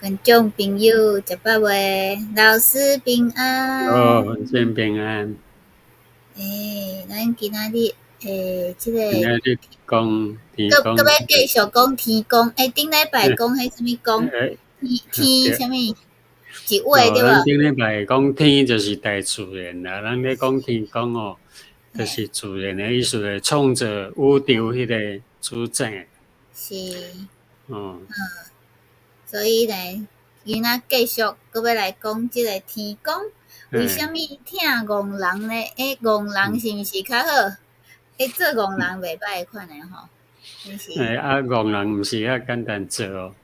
觀眾朋友，食飽未？老師平安。哦，真平安。欸，咱今仔日欸，這個今仔日講天閣公，閣欲繼續講天公。欸，頂禮拜講彼啥物公？天天啥物？一話對無？咱頂禮拜講天就是大自然啦，咱咧講天公哦，就是自然的意思，咧創造宇宙彼個主宰。是。哦。嗯。所以呢，今仔繼續閣欲來講這個天公，為啥物疼戇人呢？欸，戇人是毋是較好？欸，做戇人袂䆀款的吼，是。欸，啊，戇人毋是遐簡單做哦。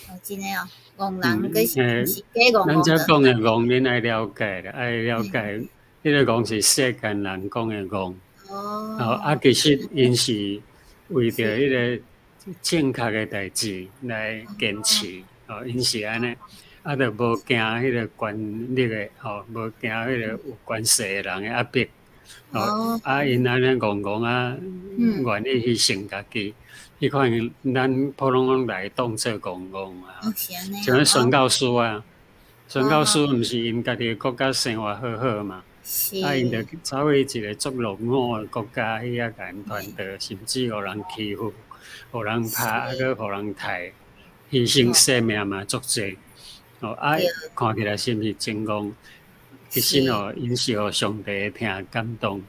哦，真的哦，戇人閣是毋是假戇？咱這講的戇，恁愛了解啦，愛了解，彼個戇是世間人講的戇。哦。哦，啊，其實𪜶是為著彼個正確的代誌來堅持。哦，𪜶是按呢，啊，就無驚彼個權力的，吼，無驚彼個有權勢的人的壓迫。哦，啊，𪜶按呢戇戇啊，願意犧牲家己，彼款咱普通攏來當做戇戇啊。像宣教師啊，宣教師毋是𪜶家己的國家生活好好嘛？啊，𪜶就走去一個足落伍的國家去遐共𪜶傳道，甚至予人欺負，予人拍，啊，閣予人刣。犧牲性命嘛足濟，哦啊，看起來是毋是真戇？其實哦，𪜶是予上帝的疼感動，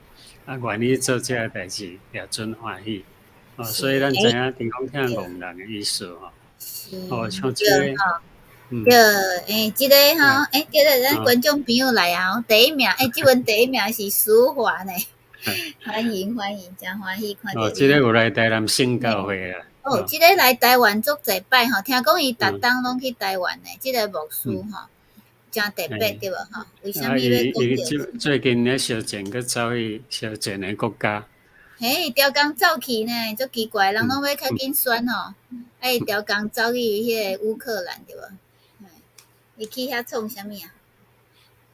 啊，願意做這個代誌，也真歡喜。哦，所以咱知影天公疼戇人的意思吼。哦，像這個，對，欸，這個吼，欸，這個咱觀眾朋友來啊，第一名，欸，這陣第一名是淑華呢，歡迎歡迎，真歡喜看著。哦，這個有來台南聖教會啊。哦，這個來台灣足濟擺吼，聽講伊逐冬攏去台灣呢，這個牧師吼，誠特別對無吼？為啥物欲講著？最近咧小前閣走去小前的國家。嘿，逐工走去呢，足奇怪，人攏欲較緊選吼，啊，伊逐工走去彼個烏克蘭對無？伊去遐創啥物啊？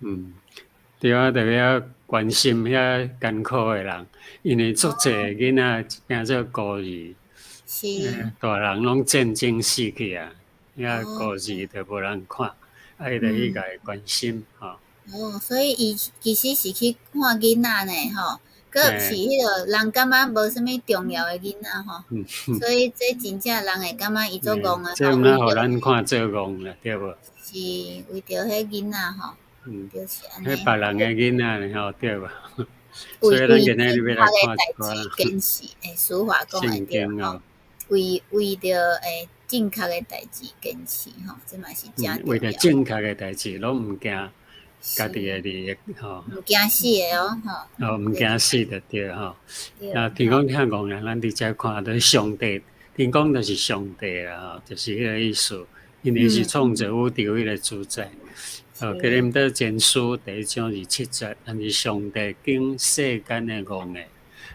嗯，對啊，特別關心遐艱苦的人，因為足濟囡仔變做孤兒。大人攏戰爭死去啊，遐孤兒就無人看，啊，伊就去共伊關心吼。哦，所以伊其實是去看囡仔呢，吼，閣是彼個人感覺無啥物重要的囡仔吼，所以這真正人會感覺伊足戇啊。這毋通予咱看做戇啦，對無？是為著彼囡仔吼，就是按呢。彼別人的囡仔呢吼，對無？所以咱今仔日欲來看一寡堅持，欸，俗話講的對吼。為著欸正確的代誌堅持吼，這嘛是誠重要。為著正確的代誌，攏毋驚家己的利益吼。毋驚死的哦吼。哦，毋驚死就對吼。啊，天公疼戇人，咱佇遮看著上帝，天公就是上帝啦吼，就是彼個意思。因為是創造宇宙彼個主宰。哦，哥林多前書第一章27節，但是上帝揀世間的戇的，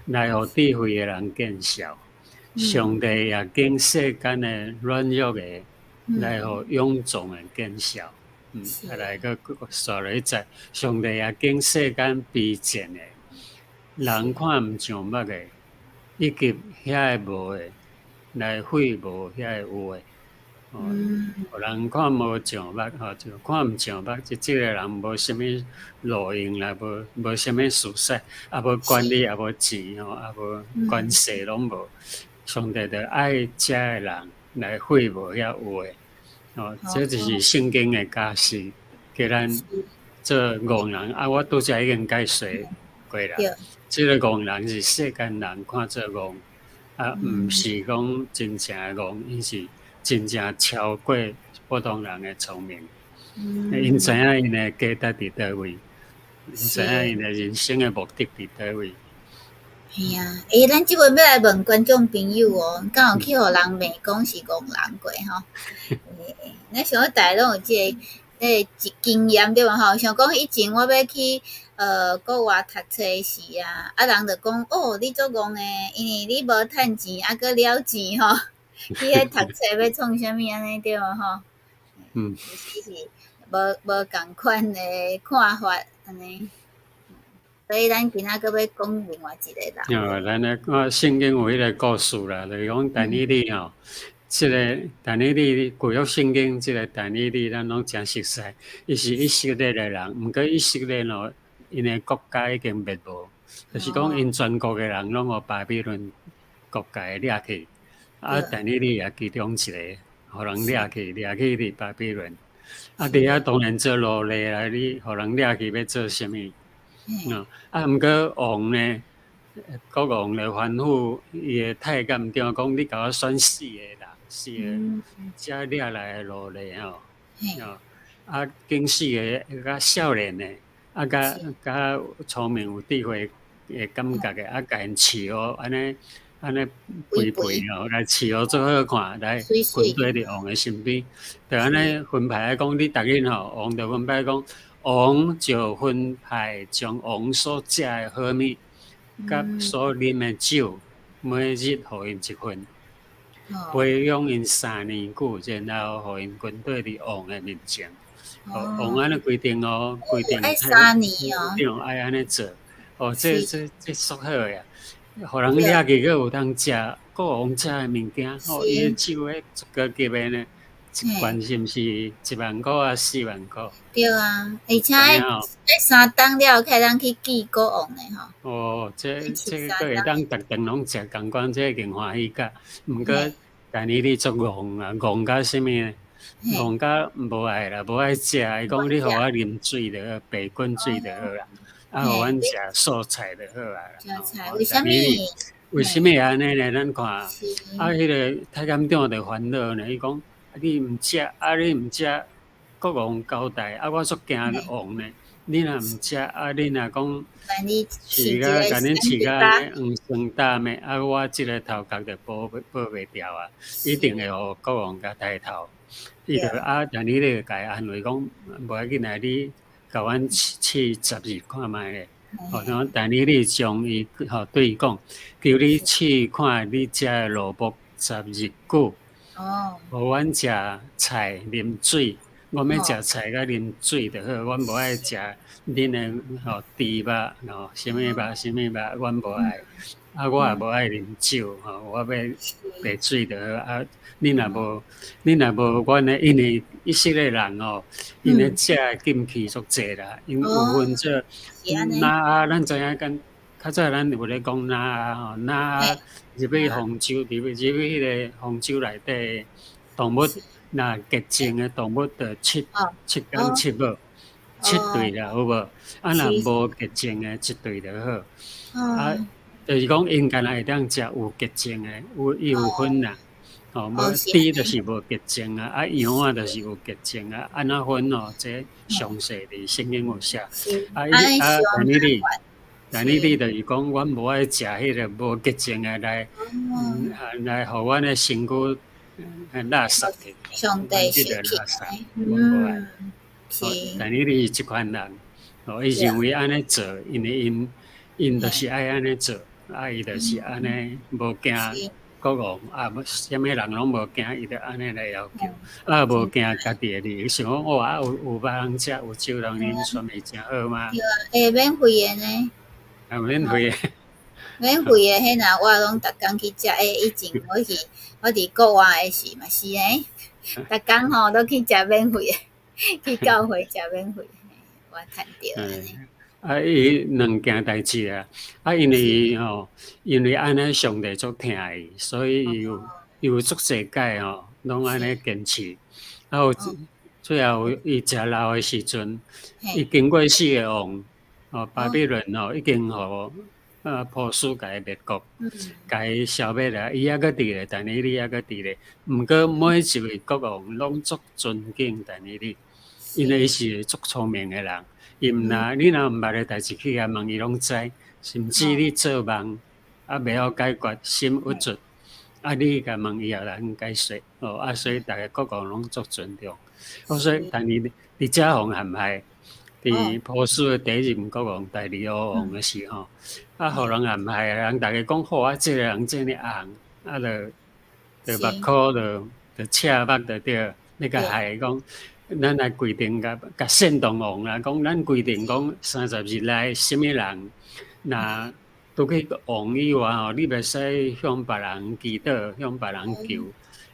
來予智慧的人見笑。上帝也揀世間的軟弱的，來予勇壯的見笑。啊來閣煞落去節，上帝也揀世間卑賤的，人看毋上目的，以及遐个無的，來廢無遐個有的。哦，予人看無上目，吼，就看毋上目，這個人無啥物路用啦，無啥物思想，也無權力，也無錢吼，也無權勢，攏無。上帝就愛遮的人來廢無遐有的，哦，這就是聖經的教示，叫咱做戇人。啊，我拄才已經解釋過啦。這個戇人是世間人看做戇，啊，毋是講真正的戇，𪜶是真正超過普通人的聰明。𪜶知影𪜶的價值佇佗位，𪜶知影𪜶的人生的目的佇佗位。嘿啊，欸，咱這陣欲來問觀眾朋友哦，敢有去予人罵講是戇人過吼？咱想講大家攏有這個欸經驗對無吼？像講以前我欲去國外讀冊時啊，啊人就講哦，你足戇的，因為你無趁錢，啊閣了錢吼，去彼讀冊欲創啥物按呢對無吼？其實是無仝款的看法按呢。所以咱今仔閣欲講另外一個人。哦，咱來看聖經有彼個故事啦，就是講但以理吼，這个但以理舊約聖經，這个但以理咱攏誠熟悉，伊是以色列的人，毋過以色列哦，𪜶的國家已經滅無，就是講𪜶全國的人攏予巴比倫國共掠去，啊，但以理也其中一个，予人掠去，掠去佇巴比倫，啊，佇遐當然做奴隸啦，你予人掠去欲做啥物？啊，毋過王呢？國王就吩咐伊的太監長講：你共我選四个人，四个遮掠來的奴隸吼，啊，揀四个較少年的，啊，較較聰明有智慧的感覺的，啊，共𪜶飼予按呢按呢肥肥吼，來飼予足好看，來軍隊佇王的身邊，就按呢分派講，你逐日吼，王就分派講，王就分派將王所食的好物佮所啉的酒，每日予𪜶一份，培養𪜶3年久，然後予𪜶軍隊佇王的面前。王按呢規定哦，規定愛3年哦，對，愛按呢做。哦，這這這足好的啊！予人掠去閣有通食國王食的物件，哦，伊的酒彼足高級的呢，一罐是毋是1萬箍啊，4萬箍？對啊，而且愛三冬了後，才會當去見國王的吼。哦，這這閣會當逐頓攏食仝款，這已經歡喜甲。毋過，但以理足戇啊，戇甲啥物呢？戇甲無愛啦，無愛食。伊講你予我啉水就好，白滾水就好啦。啊，予阮食素菜就好啊。食菜，為啥物？為啥物按呢呢？咱看，啊，彼个太監長就煩惱呢。伊講，你毋食，啊，你毋食，國王交代，啊，我足驚王呢。你若毋食，啊，你若講飼甲共恁飼甲按呢黃酸淡的，啊，我這个頭殼就保保袂牢啊！一定會予國王共刣頭。伊就啊，但以理就共伊安慰講，無要緊啦，你共阮試試10日看覓咧。吼，但以理將伊吼對伊講，求你試看你遮的奴僕十日久，予阮食菜啉水，阮欲食菜佮啉水就好，阮無愛食恁的吼豬肉吼，啥物肉啥物肉，阮無愛。啊，我也無愛啉酒吼，我欲白水就好。啊，恁若無，恁若無，阮的因為以色列人吼，𪜶的食的禁忌足濟啦，𪜶有分做挪亞，咱知影講，較早咱有咧講挪亞吼，挪亞入去方舟，入去彼个方舟內底動物，若潔淨的動物就7天7晡，七對啦，有無？啊，若無潔淨的，一對就好。啊，就是講，𪜶敢若會當食有潔淨的，有伊有分啦。吼，無豬就是無潔淨啊，啊羊仔就是有潔淨啊，按怎分哦？這詳細佇聖經有寫。啊，伊啊，但以理，但以理就是講，阮無愛食彼个無潔淨的來，來予阮的身軀垃圾去。上帝這個垃圾，阮無愛。但以理是這款人，哦，伊認為按呢做，因為𪜶就是愛按呢做，啊，伊就是按呢無驚國王，啊，啥物人攏無驚，伊就按呢來要求，啊，無驚家己的利益，想講哇，有有別人食，有酒通啉，算會誠好嗎？對啊，會免費的呢？啊，免費的。免費的，彼若我攏逐工去食。欸，以前我去我佇國外的時嘛是呢，逐工吼都去食免費的，去教會食免費的，我趁著按呢。啊，伊兩件代誌啊，啊，因為伊吼，因為按呢上帝足疼伊，所以伊有足濟擺吼，攏按呢堅持。啊，有最後伊誠老的時陣，伊經過四个王，哦，巴比倫吼，已經予波斯共伊滅國，共伊消滅了，伊猶閣佇咧，但以理猶閣佇咧。毋過每一位國王攏足尊敬但以理，因為伊是足聰明的人。伊毋若你若毋捌的代誌去共問，伊攏知。甚至你做夢啊，袂曉解決，心鬱卒，啊，你共問伊也通解說。哦，啊，所以逐个國王攏足尊重。哦，所以但是佇遮予人陷害，佇波斯的第一任國王大利烏王的時候，啊，予人陷害，人逐家講好啊，這个人這爾紅，啊，就目箍就赤目就對，欲共害講。咱來規定共共煽動王啦，講咱規定講30日內，啥物人若除去王以外吼，你袂使向別人祈禱，向別人求。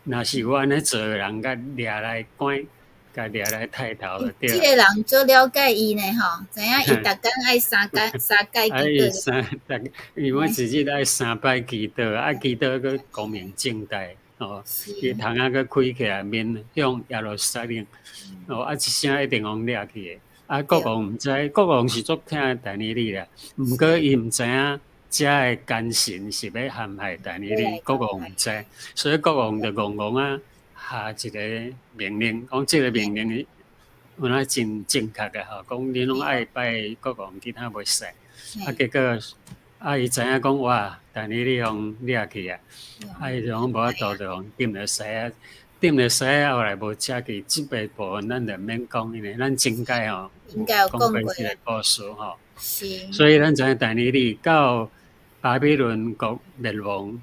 若是有按呢做的人，共掠來關，共掠來刣頭就對。這个人足了解伊呢吼，知影伊逐工愛三擺三擺祈禱。三，逐伊每一日愛三擺祈禱，啊祈禱閣光明正大，哦，伊窗仔閣開起來，面向耶路撒冷，哦，啊一聲一定予掠去的。啊，國王毋知，國王是足疼但以理啦，毋過伊毋知影遮的奸臣是欲陷害但以理，國王毋知，所以國王就戇戇啊下一个命令，講這个命令有影真正確的吼，講恁攏愛拜國王，其他袂使。啊，結果啊，伊知影講哇，但以理予掠去啊，啊，伊就講無法度，就予釘佇獅仔，釘佇獅仔後來無食去，這個部分咱就毋免講，因為咱前屆吼有講過這個故事吼。所以咱知影但以理到巴比倫國滅亡，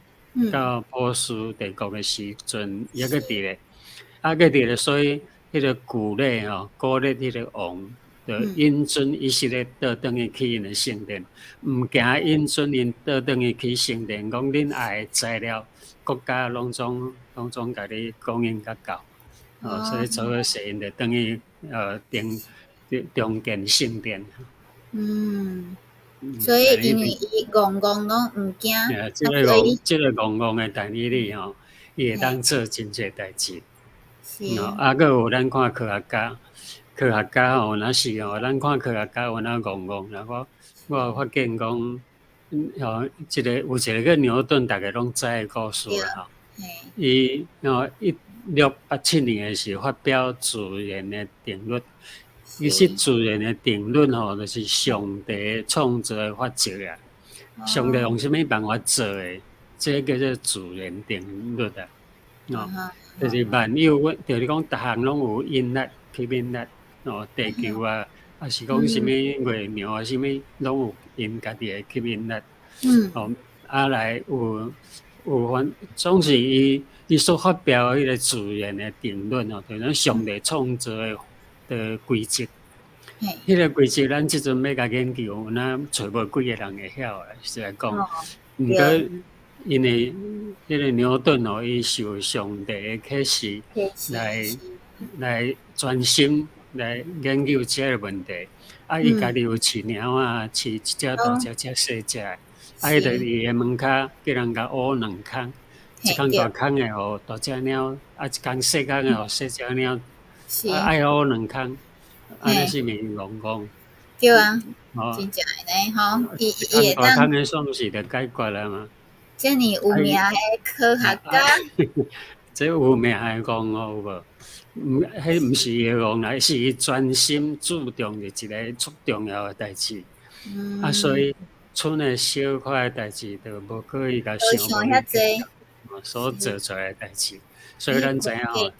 到波斯帝國的時陣，猶閣佇咧，啊，閣佇咧，所以彼个古列吼，古列彼个王，就允准以色列倒轉去起𪜶的聖殿，毋驚允准𪜶倒轉去起聖殿，講恁愛的材料，國家攏總共你供應較夠，哦，所以做勢𪜶就轉去重重建聖殿。所以因為伊戇戇攏毋驚，這个戇這个戇戇的但以理吼，伊會當做真濟代誌。哦，啊，閣有咱看科學家，科學家吼，若是吼，咱看科學家有影戇戇，然後我有發現講，吼，這个有一个叫牛頓，逐家攏知的故事啦吼。伊吼1687年的時發表自然的定律。其實自然的定律吼，就是上帝創造的法則啊。上帝用啥物辦法做的？這個叫做自然定律啊。哦，就是萬有，就是講逐項攏有引力、吸引力。哦，地球啊，抑是講啥物月亮啊，啥物攏有𪜶家己的吸引力。哦，啊來有反，總是伊所發表彼个自然的定律哦，就是講上帝創造的規則。彼个規則，咱這陣欲共研究，有影揣無幾个人會曉啦。實在講，毋過因為彼个牛頓哦，伊受上帝的啟示來專心來研究這个問題。啊，伊家己有飼貓仔，飼一隻大隻，一隻細隻的。啊，伊就佇伊的門跤叫人共挖兩空，一空大空的予大隻貓，啊，一空細空的予細隻貓。啊，愛挖兩空，按呢是毋是戇戇？對啊，真正的呢吼，伊伊會當。大空的算是就解決了嘛。遮爾有名的科學家。這有名的戇哦，有無？毋，彼毋是伊的戇啦，是伊專心注重佇一个足重要的代誌。啊，所以賰的小可的代誌，就無閣伊共想無所做出來的代誌。所以咱知影吼，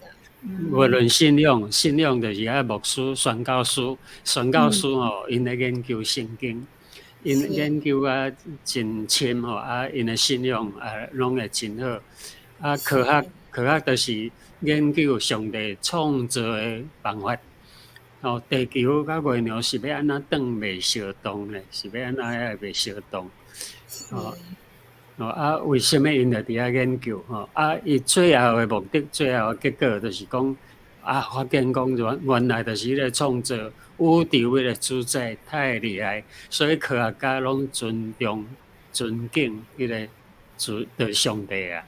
無論信仰，信仰就是愛牧師、宣教師、宣教師吼，𪜶咧研究聖經，𪜶研究啊真深吼，啊，𪜶的信仰啊攏會真好。啊，科學，科學就是研究上帝創造的辦法。哦，地球佮月亮是欲按怎轉袂相動咧？是欲按怎會袂相動？哦哦啊，為啥物𪜶就佇遐研究？吼啊，伊最後的目的、最後的結果就是講啊，發現講原來就是彼个創造宇宙彼个主宰太厲害，所以科學家攏尊重、尊敬彼个主的上帝啊。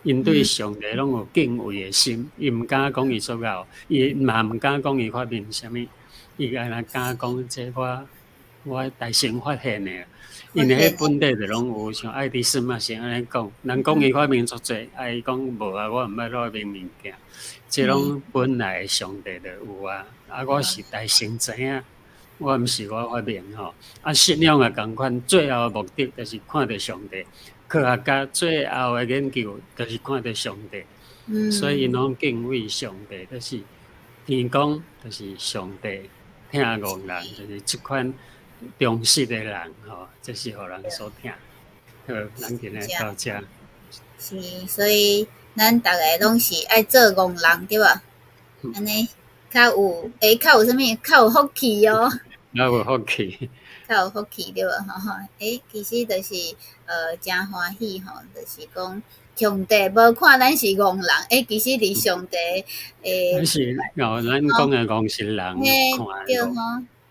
𪜶對上帝攏有敬畏的心，伊毋敢講伊足𠢕，伊嘛毋敢講伊發明啥物，伊干焦敢講這我大神發現的。因為彼本底就攏有，像愛迪生嘛是按呢講，人講伊發明足濟，啊伊講無啊，我毋捌發明物件，這攏本來上帝就有啊，啊我是大神知影，我毋是我發明吼，啊信仰也仝款，最後的目的就是看著上帝。科學家最後的研究就是看著上帝，所以𪜶攏敬畏上帝，就是天公，就是上帝，疼戇人，就是這款忠實的人吼，這是予人所疼。好，咱今日到遮。是，所以咱逐个攏是愛做戇人，對無？按呢較有，欸，較有啥物？較有福氣哦。較有福氣。較有福氣對無？吼吼，欸，其實就是真歡喜吼，就是講。上帝無看咱是戇人，欸，其實佇上帝咱是哦，咱講的戇是人看對吼，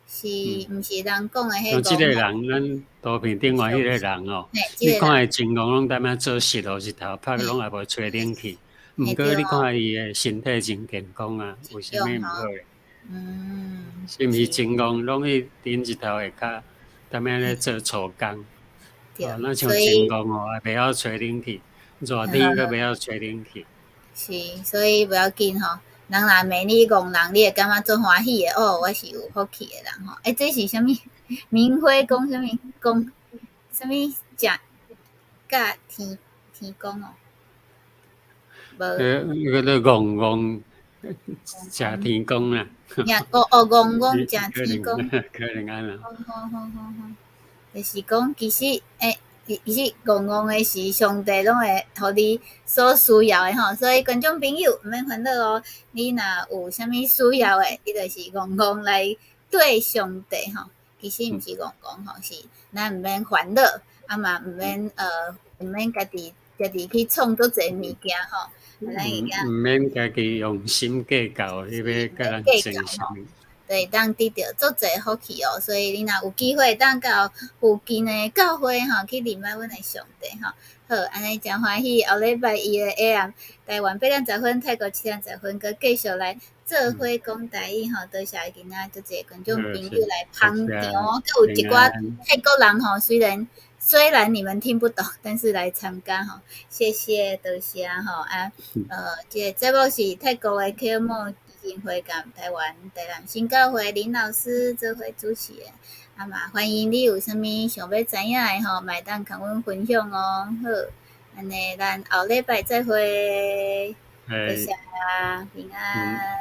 是毋是人講的彼個？像這个人，咱圖片頂懸彼个人哦，你看伊真戇，攏踮遐做實哦，日頭曬攏也無吹冷氣。毋過你看伊的身體真健康啊，為啥物毋好咧？是毋是真戇？攏去頂日頭下跤，踮遐咧做粗工？哦，若像真戇哦，也袂曉吹冷氣，熱天閣袂曉吹冷氣。是，所以無要緊吼。人若罵你戇人，你會感覺足歡喜的哦，我是有福氣的人吼。欸，這是啥物？明輝講啥物？講啥物？食甲天天公哦？無。彼個戇戇食天公啦。呀，哦哦，戇戇食天公。可能按呢。好好好好好，就是講其實，欸，其實戇戇的時，上帝攏會予你所需要的吼，所以觀眾朋友毋免煩惱哦。你若有啥物需要的，你就是戇戇來對上帝吼。其實毋是戇戇吼，是咱毋免煩惱，啊嘛毋免家己去創足濟物件吼。毋免家己用心計較，伊欲共咱爭啥物。對，當得著足濟福氣哦，所以你若有機會當到附近的教會吼，去禮拜阮的上帝吼。好，按呢誠歡喜，後禮拜一的下暗，台灣8點10分，泰國7點10分，閣繼續來做伙講台語吼。多謝今仔足濟觀眾朋友來捧場，閣有一寡泰國人吼，雖然你們聽不懂，但是來參加吼，謝謝，多謝吼啊，這个節目是泰國的啟蒙基金會佮台灣台南新教會林老師做伙主持的，啊嘛歡迎你有啥物想欲知影的吼，嘛會當共阮分享哦。好，按呢咱後禮拜再會，多謝，平安。